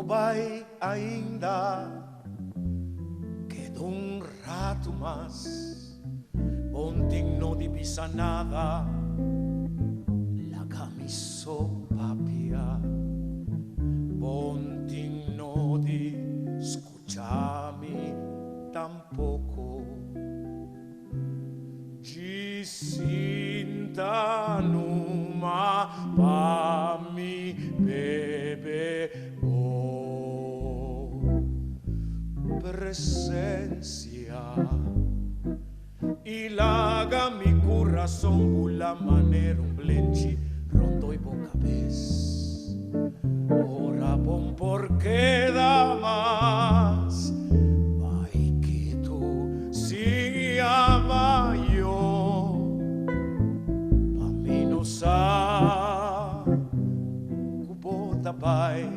No bai ainda, keda un ratu mas. Bo n'tin nodi bisa nada, laga mi so papia. Bo n'tin nodi skucha mi tampoko. Djis sinta numa pa mi bebe bo presensia i laga mi kurason bula manera un blenchi rondoi bo kabes. Ora bo n'por keda mas, bai ketu sin yama yo, pa mi no sa ku bo ta bai,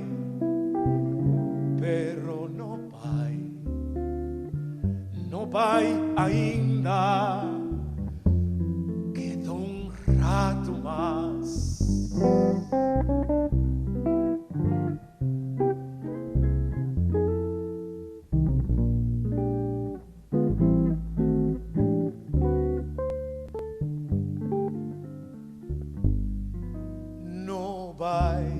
pero no bai, no bai ainda, keda un ratu mas. No bai,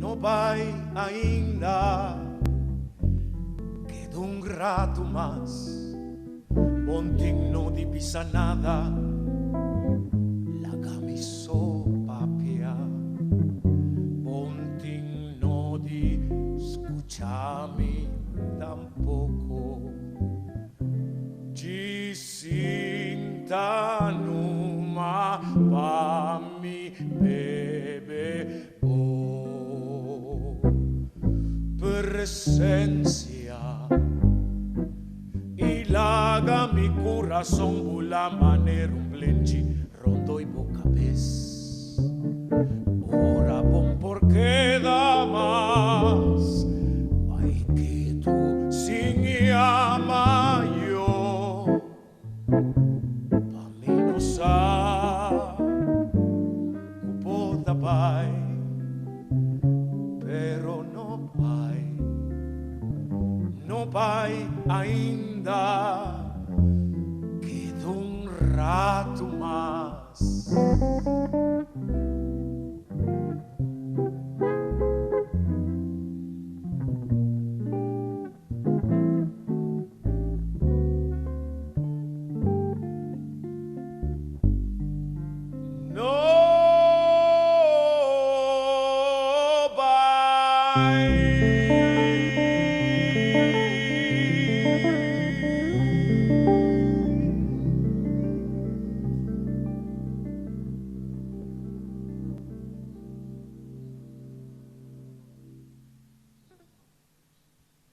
no bai ainda, keda un ratu mas. Bo n'tin nodi bisa nada, laga mi so papia. Bo n'tin nodi skucha mi tampoko. Djis sinta numa pa mi bebe bo presensia. I laga mi kurason bula manera un blenchi rondoi bo kabes. Ora bo n'por keda mas, bai ketu sin yama yo. Pa mi no sa ku bo ta bai, pero no bai, no bai ainda, keda un ratu mas. No bai.